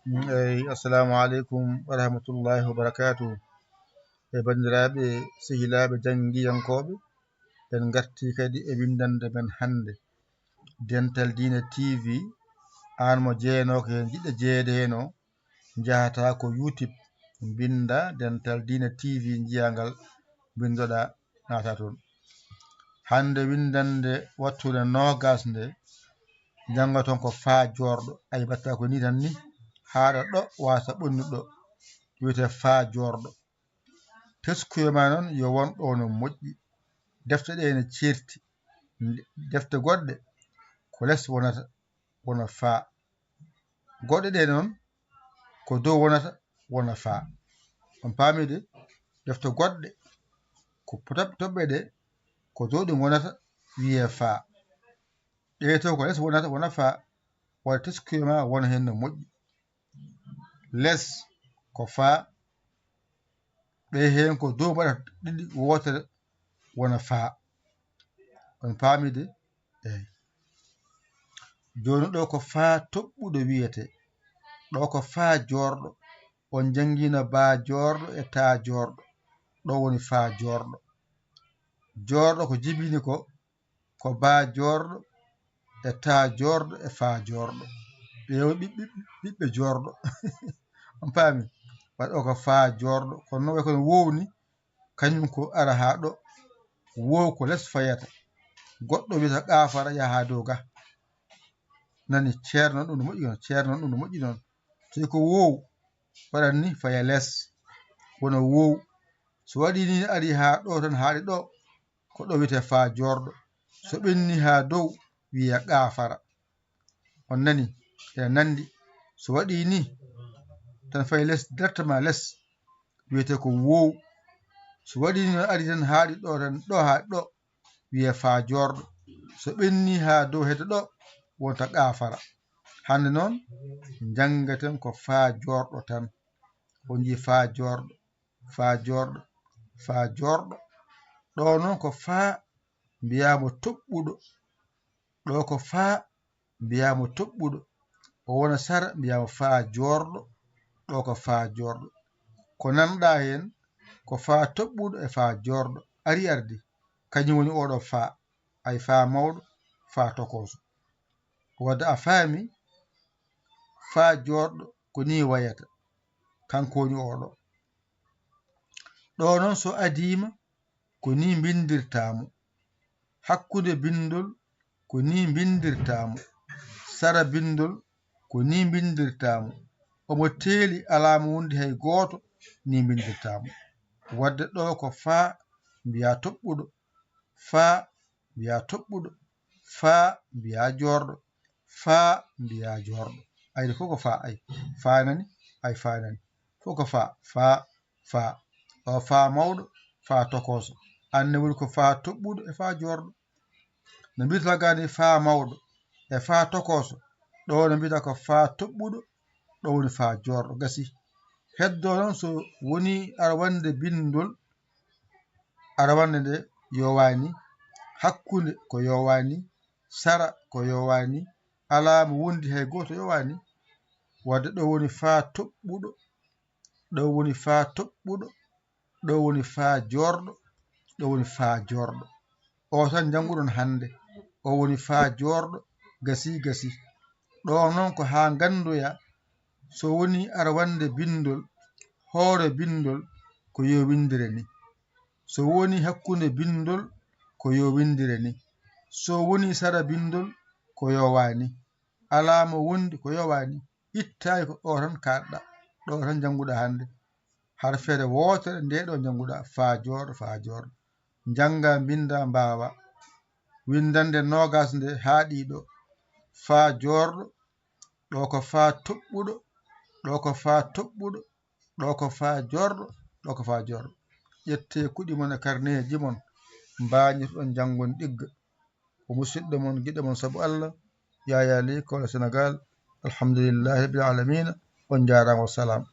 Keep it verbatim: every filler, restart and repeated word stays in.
Eyi, assalamu aleykum wa rahmatullahi wa barakatuh. E banndiraaɓe, sehilaaɓe, janngiyankooɓe, en ngartii kadi e winndannde men hannde. Dental Diine T V, aan mo jeyanooka heen, jiɗɗo jeyeede heen o, njahataa ko YouTube, mbinnda Dental Diine T V, njiyaa ngal, mbinndoɗaa, naata toon. Hannde winndannde wattude noogaas nde, njanngoton ko faa joorɗo. Ay, mbaɗta ko nii tan ni, haaɗa ɗo, wasa ɓonnude ɗo, wiyetee faa joorɗo. Teskuya ma noon yo won ɗo no moƴƴi. Defte ɗe ene ceerti. Defte goɗɗe ko les wonata, wona faa. Goɗɗe ɗe noon ko dow wonata, wona faa. On paami de? Defte goɗɗe ko toɓ-, toɓɓe ɗe ko dow ɗe ngonata, wiyee faa. Ɗe to ko les wonata, wona faa. Waɗa teskuya ma wona heen no moƴƴi. Les ko faa, ɓe heen ko dow mbaɗata ɗiɗi, wootere wona faa. On paami de? Eey. Jooni ɗo ko faa toɓɓuɗo wiyetee. Ɗo ko faa joorɗo. On njanngiino baa joorɗo e taa joorɗo. Ɗo woni faa joorɗo. Joorɗo ko jibini ko, ko baa joorɗo e taa joorɗo e faa joorɗo. Ɓe woni ɓiɓɓe, ɓiɓɓe joorɗo. On paami? Waɗi o ko faa joorɗo. Kono noon wayi kono wowni, kañum ko ara haa ɗo. Wow ko les fayata. Goɗɗo wiyata qaafara, yaha haa dow ga. Nani, ceerno, ɗum no moƴƴi noon, ceerno, ɗum no moƴƴi noon. Tawi ko wow, waɗat ni, faya les, wona wow. So waɗi ni, ari haa ɗo tan, haaɗi ɗo, ko ɗo wiyetee faa joorɗo. So ɓenni haa dow, wiya qaafara. On nani? Ene nanndi. So waɗi ni, tan fay les, directement les, wiyetee ko wow. So waɗi ni, ari tan, haaɗi ɗo tan, ɗo haa ɗo, wiyee faa joorɗo. So ɓenni haa dow hedde ɗo, wonta qaafara. Hannde noon, njanngaten ko faa joorɗo tan. On njii faa joorɗo, faa joorɗo, faa joorɗo. Ɗo noon ko faa mbiyaama toɓɓuɗo. Ɗo ko faa mbiyaama toɓɓuɗo. O wona sara mbiyaama faa joorɗo. Ɗo ko faa joorɗo. Ko nanɗaa heen ko faa toɓɓuɗo e faa joorɗo. Ari ardi. Kañum woni oɗo faa. Ay faa mawɗo, faa tokooso. Wadde a faami, faa joorɗo ko nii wayata. Kanko woni oɗo. Ɗo noon so adiima, ko nii mbinndirtaa mo. Hakkunde binndol, ko nii mbinndirtaa mo. Sara binndol, ko nii mbinndirtaa mo. Omo teeli, alaa mo wondi hay gooto, nii mbinndirtaa mo. Wadde ɗo ko faa mbiyaa toɓɓuɗo, faa mbiyaa toɓɓuɗo, faa mbiyaa joorɗo, faa mbiyaa joorɗo. Ayde fof ko faa, ay, faa nani, ay, faa nani. Fof ko faa, faa, faa. O faa mawɗo, faa tokooso. Aan ne woni ko faa toɓɓuɗo e faa joorɗo. No mbiyata gaa ni faa mawɗo e faa tokooso. Ɗo no mbiyata ko faa toɓɓuɗo, ɗo woni faa joorɗo. Gasi. Heddo noon so woni aɗa wonde binndol, aɗa wonde nde yowaani, hakkunde ko yowaani, sara ko yowaani, alaa mo wondi hay gooto yowaani. Wadde ɗo woni faa toɓɓuɗo, ɗo woni faa toɓɓuɗo, ɗo woni faa joorɗo, ɗo woni faa joorɗo. O tan njannguɗon hannde, o woni faa joorɗo, gasi, gasi. Ɗo noon ko haa nganndoya, so woni aɗa wonde binndol, hoore binndol ko yo winndire ni. So woni hakkunde binndol ko yo winndire ni. So woni sara binndol ko yowaani. Alaa mo wondi ko yowaani. Ittaay ko ɗo tan kaaɗɗa, ɗo tan njannguɗa hannde. Har feere wootere nde ɗo njannguɗa faa joorɗo, faa joorɗo. Njannga, mbinnda, mbaawa. Winndannde noogaas nde haaɗi ɗo. Faa joorɗo, ɗo ko faa toɓɓuɗo, ɗo ko faa toɓɓuɗo, ɗo ko faa joorɗo, ɗo ko faa joorɗo. Ƴettee kuɗi mon e karneeji mon, mbaañirɗon janngon ɗigga. Ko musidɗo mon, giɗɗo mon sabu Allah, Yaya Ly, Kole Senegal. Alhamdulillahi rabbil alamina. On njaaraama, wa salaam.